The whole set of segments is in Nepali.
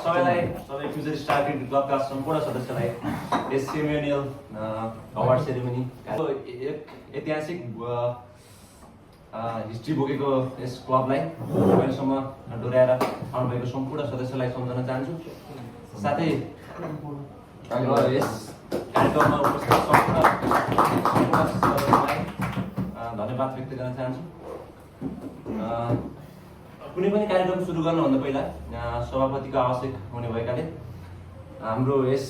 सबैलाई सबै फ्युचर स्टार क्रिकेट क्लबका सम्पूर्ण सदस्यलाई यस सेरिमोनियल अवार्ड सेरिमनी एक ऐतिहासिक हिस्ट्री बोकेको यस क्लबलाई अहिलेसम्म डोर्याएर आउनुभएको सम्पूर्ण सदस्यलाई सम्झन चाहन्छु। साथै यस कार्यक्रममा उपस्थित सम्पूर्ण सदस्यलाई धन्यवाद व्यक्त गर्न चाहन्छु। कुनै पनि कार्यक्रम सुरु गर्नुभन्दा पहिला सभापतिको आवश्यक हुने भएकाले हाम्रो यस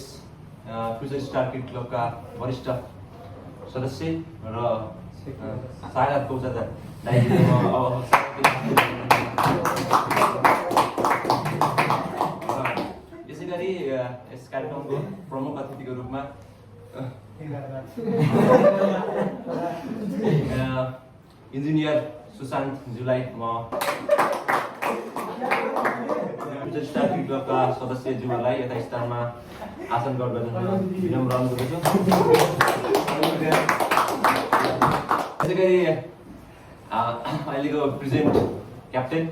फ्युचर स्टार क्रिकेट क्लबका वरिष्ठ सदस्य र सागर कौचा दाइजीले यसै गरी यस कार्यक्रमको प्रमुख अतिथिको रूपमा इन्जिनियर सुशान्तज्यूलाई म फ्युचर स्टार क्रिकेट क्लबका सदस्यज्यूहरूलाई यथा स्थानमा आसन गर्न विनम्र अनुरोध गर्छु। यसै गरी अहिलेको present captain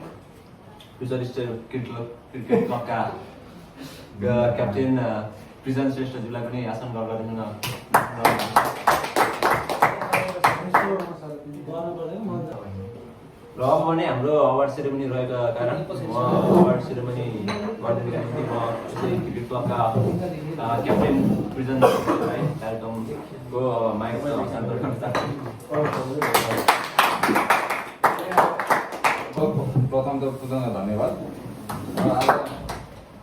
future star cricket क्लबका क्याप्टेन प्रिजन श्रेष्ठज्यूलाई पनि आसन गरिदिनु र अब भने हाम्रो अवार्ड सेरेमनी रहेको कारण म अवार्ड सेरेमनी गरिदिनुका निम्ति म क्रिकेट क्लबका क्याप्टेन प्रिजन श्रेष्ठलाई कार्यक्रमको माइकमा हस्तान्तरण गर्न चाहन्छु। प्रथम त पुजन धन्यवाद। आज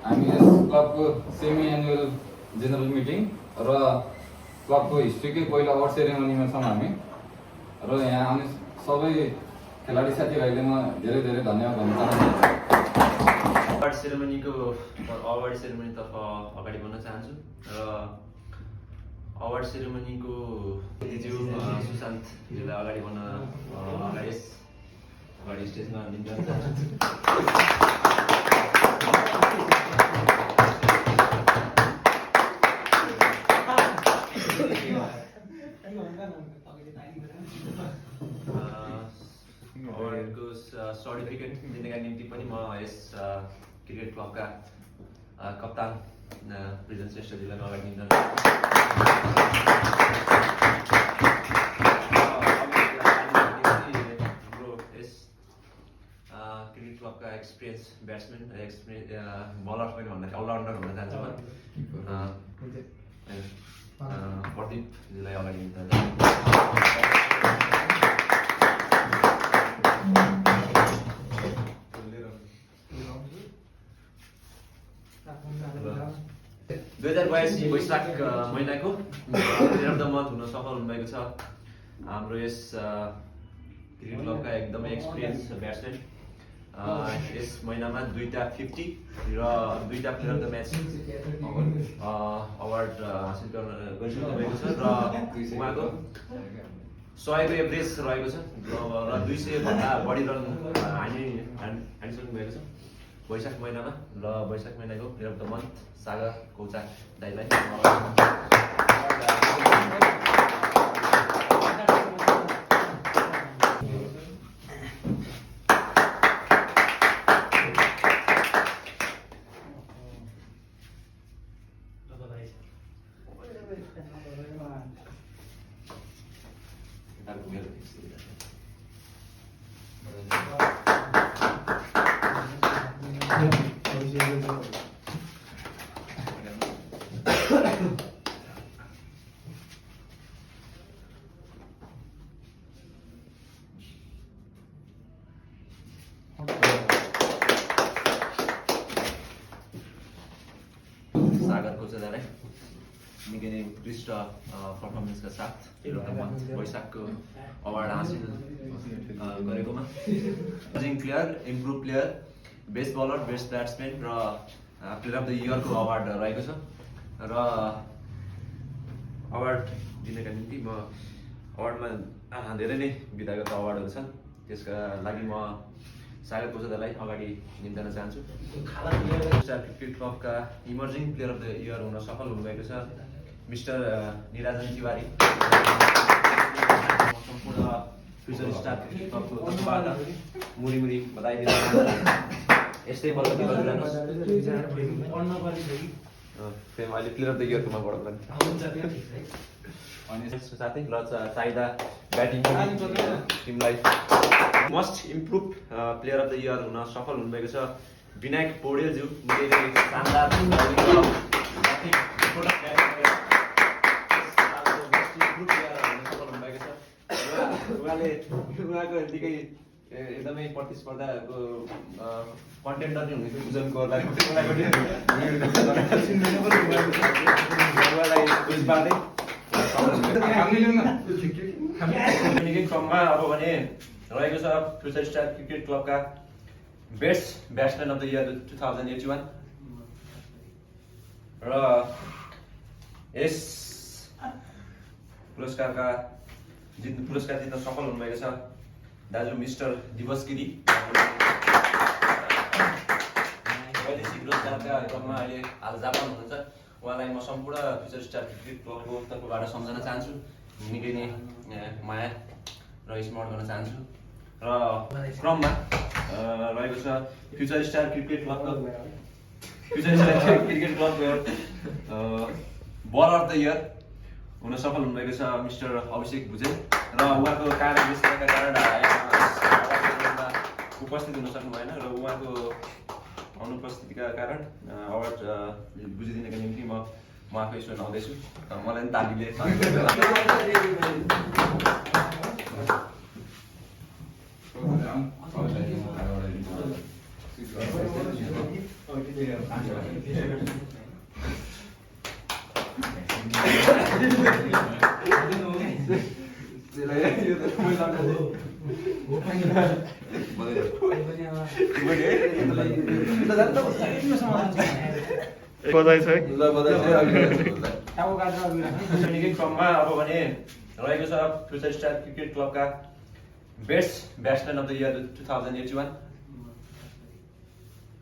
हामी यस क्लबको सेमी एनुअल जेनरल मिटिङ र क्लबको हिस्ट्रीकै पहिलो अवार्ड सेरेमनीमा छौँ हामी र यहाँ आउने सबै खेलाडी साथीभाइले म धेरै धेरै धन्यवाद भन्न चाहन्छु। अवार्ड सेरेमनीतर्फ अगाडि बढ्न चाहन्छु र अवार्ड सेरेमनीको अतिथिज्यू सुशान्तज्यूलाई अगाडि बढ्न अगाडि स्टेजमा निम्त्याउन चाहन्छु। अवार्डको सर्टिफिकेट दिनका निम्ति पनि म यस क्रिकेट क्लबका कप्तान प्रिजन श्रेष्ठजीलाई अगाडि निम्त्याउन हाम्रो यस क्रिकेट क्लबका एक्सपिरियन्स ब्याट्सम्यान बलर पनि भन्दाखेरि अलराउन्डर भन्न चाहन्छु म प्रदीपजीलाई अगाडि निम्त्याउन चाहन्छु। 2022 वैशाख महिनाको प्लेयर अफ द मन्थ हुन सफल हुनुभएको छ हाम्रो यस क्रिकेट क्लबका एकदमै एक्सपिरियन्स ब्याट्सम्यान। यस महिनामा 2टा 50 र 2टा player of the match award हासिल गरिसक्नु भएको छ र उहाँको 100 को एभरेज रहेको छ र 200 भन्दा बढी रन हानिसक्नु भएको छ वैशाख महिनामा। र वैशाख महिनाको player of the month Sagar Kaucha दाइलाई सागर कोचादालाई निकै नै उत्कृष्ट पर्फर्मेन्सका साथ वैशाखको अवार्ड हासिल गरेकोमा player, improve player, best bowler, best batsman र प्लेयर अफ द इयरको अवार्ड रहेको छ र अवार्ड दिनका निम्ति म अवार्डमा धेरै नै विधागत अवार्डहरू छन् त्यसका लागि म सागर कोचादालाई अगाडि निम्त्याउन चाहन्छु। स्टार क्रिकेट क्लबका emerging player of the year हुन सफल हुनुभएको छ मिस्टर निराजन तिवारी। सम्पूर्ण फ्युचर स्टार क्रिकेट क्लबको तर्फबाट मुरी बधाई दिन चाहन्छु। यस्तै प्रगति गरिरहनुहोस्। फेरि अहिले प्लेयर अफ द इयरकोमा बढ्नु लागि अनि साथै ल चाहिँदा ब्याटिङ टिमलाई must improve player of the year हुन सफल हुनुभएको छ विनायक पौडेलज्यू। निकै नै शानदार उहाँले उहाँको निकै एकदमै प्रतिस्पर्धाको कन्टेन्डर नै हुनेछ बुझनको लागि क्रममा अब भने रहेको छ फ्युचर स्टार क्रिकेट क्लबका best batsman of the year 2081 र यस पुरस्कार जित्न सफल हुनुभएको छ दाजु मिस्टर दिवस गिरी। वैदेशिक रोजगारका क्रममा अहिले हाल जापान हुनुहुन्छ। उहाँलाई म सम्पूर्ण फ्युचर स्टार क्रिकेट क्लबको तर्फबाट सम्झन चाहन्छु, निकै नै माया र स्मरण गर्न चाहन्छु। र क्रममा रहेको छ फ्युचर स्टार क्रिकेट क्लबको बलर अफ द इयर हुन सफल हुनुभएको छ मिस्टर अभिषेक भुजेल र उहाँको कार्यव्यस्तताका कारण उपस्थित हुन सक्नु भएन र उहाँको अनुपस्थितिका कारण अवार्ड बुझिदिनका निम्ति म आफै स्वयं आउँदैछु। मलाई पनि तालीले क्रममा अब भने रहेको छ फ्युचर स्टार क्रिकेट क्लबका best batsman of the year 2081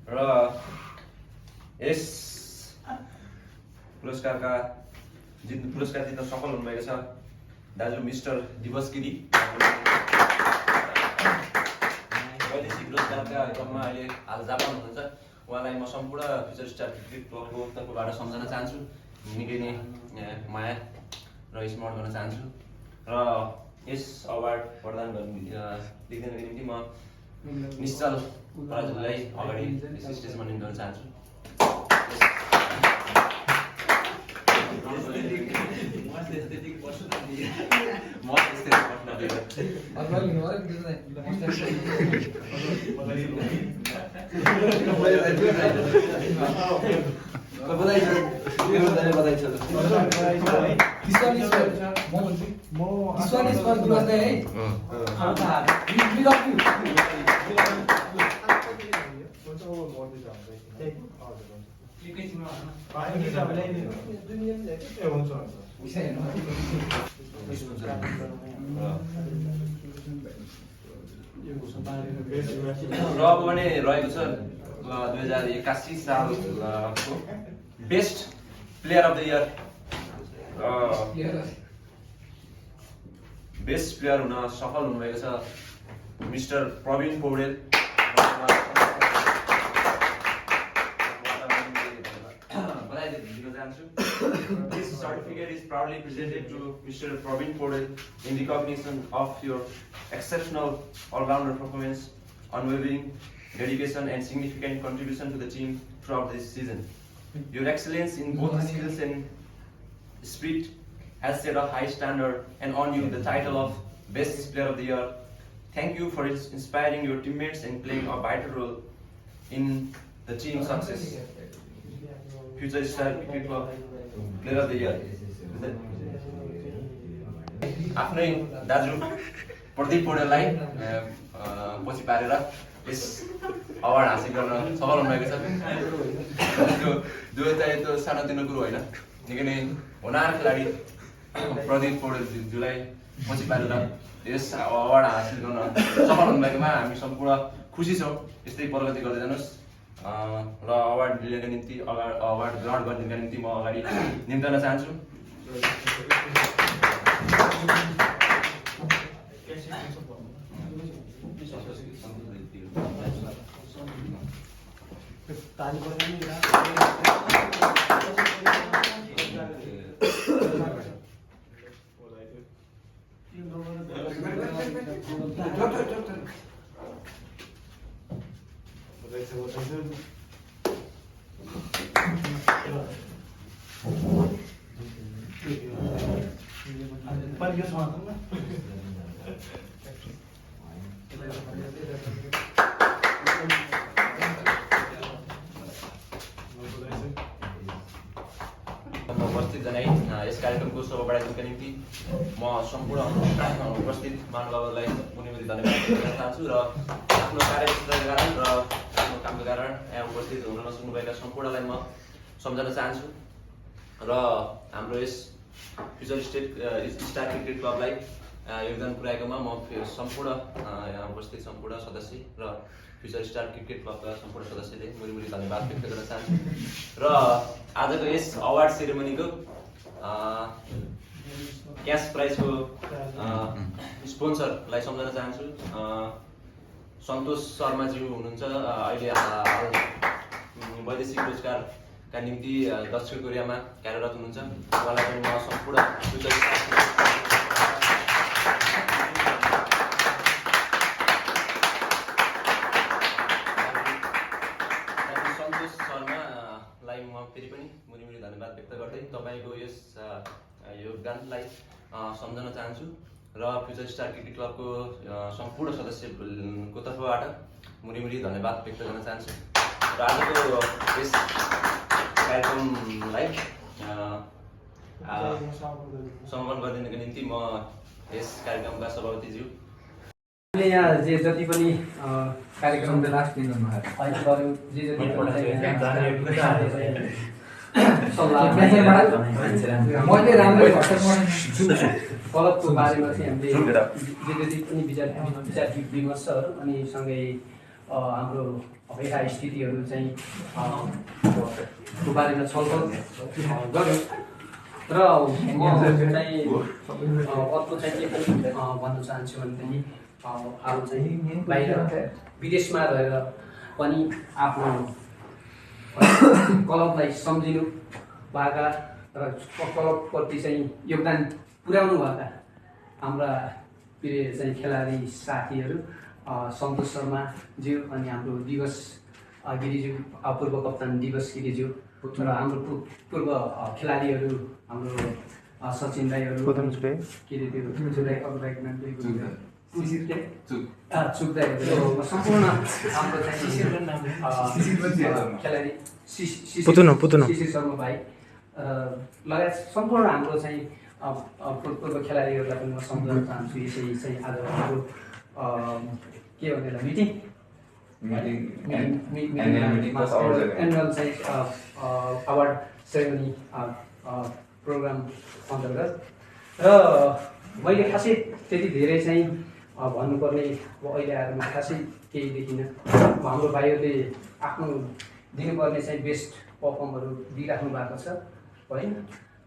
र यस पुरस्कार जित्न सफल हुनुभएको छ दाजु मिस्टर दिवस गिरी। वैदेशिक रोजगारका क्रममा अहिले हाल जापान हुनुहुन्छ। उहाँलाई म सम्पूर्ण फ्युचर स्टार क्रिकेट क्लबको तर्फबाट सम्झन चाहन्छु, निकै नै माया र स्मरण गर्न चाहन्छु। र यस अवार्ड प्रदान दिनका निम्ति म निश्चल पराजुलीलाई अगाडि स्टेजमा निम्ताउन चाहन्छु। र अब भने रहेको छ 2081 सालको best player of the year best player हुन सफल हुनुभएको छ mister Praveen Paudel. This certificate is proudly presented to Mr. Praveen Paudel in recognition of your exceptional all-rounder performance, unwavering dedication and significant contribution to the team throughout this season. Your excellence in both skills and spirit has set a high standard and earned you the title of Best Player of the Year. Thank you for inspiring your teammates and playing a vital role in the team's success. Future Star Cricket Club Player of the Year. आफ्नै दाजु प्रदीप पौडेललाई पछि पारेर यस अवार्ड हासिल गर्न सफल हुनुभएको छ। जो चाहिँ त्यो सानोतिनो कुरो होइन, निकै नै होनार खेलाडी प्रदीप पौडेलज्यूलाई पछि पारेर यस अवार्ड हासिल गर्न सफल हुनुभएकोमा हामी सम्पूर्ण खुसी छौँ। यस्तै प्रगति गर्दै जानुहोस् र अवार्ड लिनका निम्ति अवार्ड ग्रहण गर्नका निम्ति म अगाडि निम्ताउन चाहन्छु। उपस्थित जनाई यस कार्यक्रमको शोभा बढाइदिनका निम्ति म सम्पूर्ण उपस्थित महानुभावहरूलाई मुनिमुनि धन्यवाद दिन चाहन्छु र आफ्नो कार्यक्षेत्रका कारण र आफ्नो कामको कारण यहाँ उपस्थित हुन नसक्नुभएका सम्पूर्णलाई म सम्झन चाहन्छु र हाम्रो यस फ्युचर स्टार क्रिकेट क्लबलाई योगदान पुर्याएकोमा म सम्पूर्ण यहाँ उपस्थित सम्पूर्ण सदस्य र फ्युचर स्टार क्रिकेट क्लबका सम्पूर्ण सदस्यले मुनिमुनि धन्यवाद व्यक्त गर्न चाहन्छु र आजको यस अवार्ड सेरेमनीको क्यास प्राइजको स्पोन्सरलाई सम्झन चाहन्छु। सन्तोष शर्माज्यू हुनुहुन्छ, अहिले वैदेशिक रोजगारका निम्ति दक्षिण कोरियामा कार्यरत हुनुहुन्छ। उहाँलाई पनि म सम्पूर्ण फेरि पनि मुनिमुनि धन्यवाद व्यक्त गर्दै तपाईँको यस योगदानलाई सम्झन चाहन्छु र फ्युचर स्टार क्रिकेट क्लबको सम्पूर्ण सदस्यको तर्फबाट मुनिमुनि धन्यवाद व्यक्त गर्न चाहन्छु र आजको यस कार्यक्रमलाई सम्पन्न गरिदिनको निम्ति म यस कार्यक्रमका सभापतिज्यू यहाँ जे जति पनि कार्यक्रम लास्ट दिन मैले राम्रो क्लबको बारेमा चाहिँ हामीले जे जति पनि विचार विमर्शहरू अनि सँगै हाम्रो भएका स्थितिहरू चाहिँ को बारेमा छलफल गऱ्यौँ र म चाहिँ अर्को चाहिँ के पनि भन्न चाहन्छु भनेदेखि अब चाहिँ बाहिर विदेशमा रहेर पनि आफ्नो क्लबलाई सम्झिनु भएका र क्लबप्रति चाहिँ योगदान पुर्याउनु भएका हाम्रा प्रिय चाहिँ खेलाडी साथीहरू सन्तोष शर्माज्यू अनि हाम्रो दिवस गिरिज्यू पूर्व कप्तान दिवस गिरिज्यू र हाम्रो पूर्व खेलाडीहरू हाम्रो सचिन राईहरू के अरे त्यो सम्पूर्ण हाम्रो खेलाडी शिशिर शर्मा भाइ लगायत सम्पूर्ण हाम्रो चाहिँ पूर्व खेलाडीहरूलाई पनि म सम्झाउन चाहन्छु। यसै चाहिँ आज हाम्रो के भनेर एनुअल चाहिँ अवार्ड सेरेमनी प्रोग्राम अन्तर्गत र मैले खासै त्यति धेरै चाहिँ भन्नुपर्ने अब अहिले आएर म खासै केही देखिनँ। हाम्रो भाइहरूले आफ्नो दिनुपर्ने चाहिँ बेस्ट पर्फर्महरू दिइराख्नु भएको छ होइन।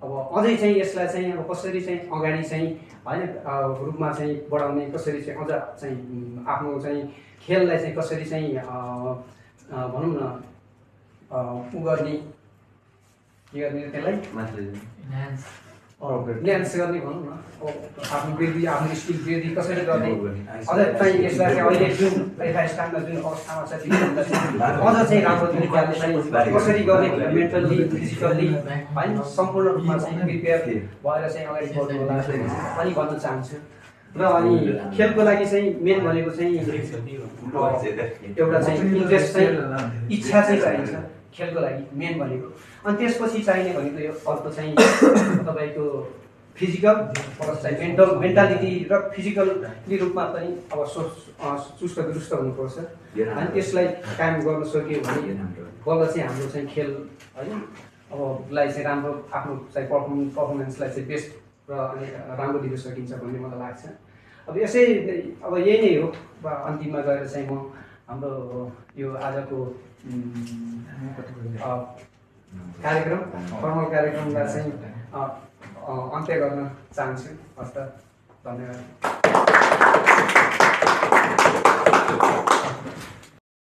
अब अझै चाहिँ यसलाई चाहिँ अब कसरी चाहिँ अगाडि चाहिँ होइन रूपमा चाहिँ बढाउने, कसरी चाहिँ अझ चाहिँ आफ्नो चाहिँ खेललाई चाहिँ कसरी चाहिँ भनौँ न उ गर्ने के गर्ने त्यसलाई न्यान्स गर्ने भनौँ न, आफ्नो वृद्धि आफ्नो स्किल वृद्धि कसरी गर्ने अझ चाहिँ यसलाई चाहिँ अहिले जुन यथास्थानमा जुन अवस्थामा छ त्योभन्दा अझ चाहिँ राम्रो तरिकाले चाहिँ कसरी गर्ने मेन्टल्ली फिजिकल्ली होइन सम्पूर्ण रूपमा चाहिँ प्रिपेयर भएर चाहिँ अगाडि बढ्नु होला पनि भन्न चाहन्छु। र अनि खेलको लागि चाहिँ मेन भनेको चाहिँ एउटा चाहिँ इन्ट्रेस्ट चाहिँ इच्छा चाहिँ चाहिन्छ खेलको लागि मेन भनेको। अनि त्यसपछि चाहिने भनेको यो अर्को चाहिँ तपाईँको फिजिकल प्लस चाहिँ मेन्टालिटी र फिजिकली रूपमा पनि अब चुस्त दुरुस्त हुनुपर्छ। अनि त्यसलाई कायम गर्न सक्यो भने बल्ल चाहिँ हाम्रो चाहिँ खेल होइन अब लाई चाहिँ राम्रो आफ्नो चाहिँ पर्फर्मेन्सलाई चाहिँ बेस्ट र अनि राम्रो दिन सकिन्छ भन्ने मलाई लाग्छ। अब यसै अब यही नै हो। अन्तिममा गएर चाहिँ म हाम्रो यो आजको कार्यक्रम फर्मल कार्यक्रमलाई चाहिँ अन्त्य गर्न चाहन्छु। हस्त धन्यवाद।